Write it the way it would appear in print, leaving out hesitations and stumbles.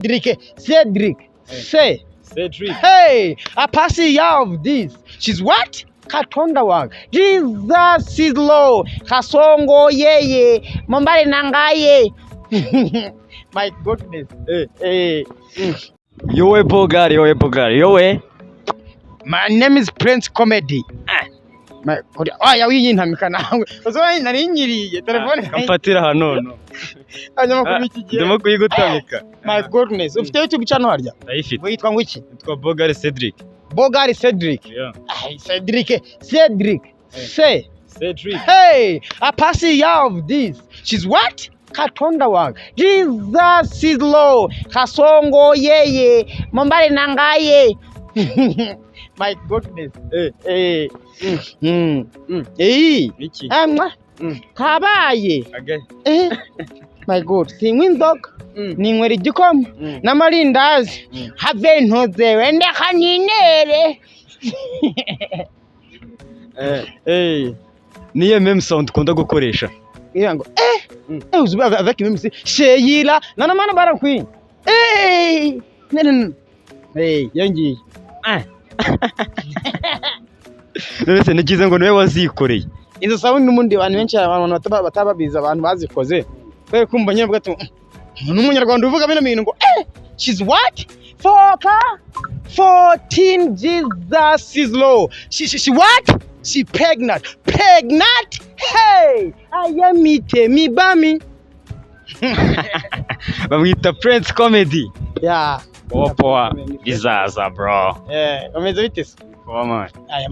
Cedric, Cedric, say. Cedric. Hey, a passy of this. She's what? Katonda wange. Jesus is Lord. Kasongo yeye. Mombale nangaye. My goodness. Eh. Hey. Yowe Bogari, yowe Bogari, yowe. My name is Prince Comedy. Ah. My God. Oya winyintamika nawe. Uzoba nari nyiriye telefone. Kamfatira hano no. Hanyuma kuba iki gihe. Ndimo kuyigutamika. My goodness. Ufite YouTube channel harya? Ndayifite. Witwa ngo iki? Yitwa Bogari Cedric. Bogari Cedric. Yeah. Ay, Cedric, Cedric, say. Cedric. Hey, a passy of this. She's what? Katonda wange. Jesus is Lord. Kasongo yeye. Mombale nangaye. My goodness. Eh. Eh. Eh. Iki. Amwa. Kabaye. Agahe. Eh. My God. Sinywa inzoga. Ninywera igikoma. N'amarindazi. Have ntoze wende kaninere. Eh. Eh. Niye meme sound ukunda gukoresha? Ngira ngo eh eh uzuba avec même si Sheila nana mana barakwiye eh nene nene eh yongiye ah. None se nagize ngo niwe wazikoreye. Izo sound n'ubundi abantu benshi, abantu batababizi, abantu bazikoze kubera kumva nyine bavuga ati n'umunyarwanda uvuga bino bintu ngo eh, she's what? Foka 14, Jesus is Lord. She what? She pregnant, pregnant. Hey, I am it mi bami. Bamwita Prince Comedy. Yeah. Poa poa. Bizaza bro. Eh, bameze bite se? Poa man. Aya.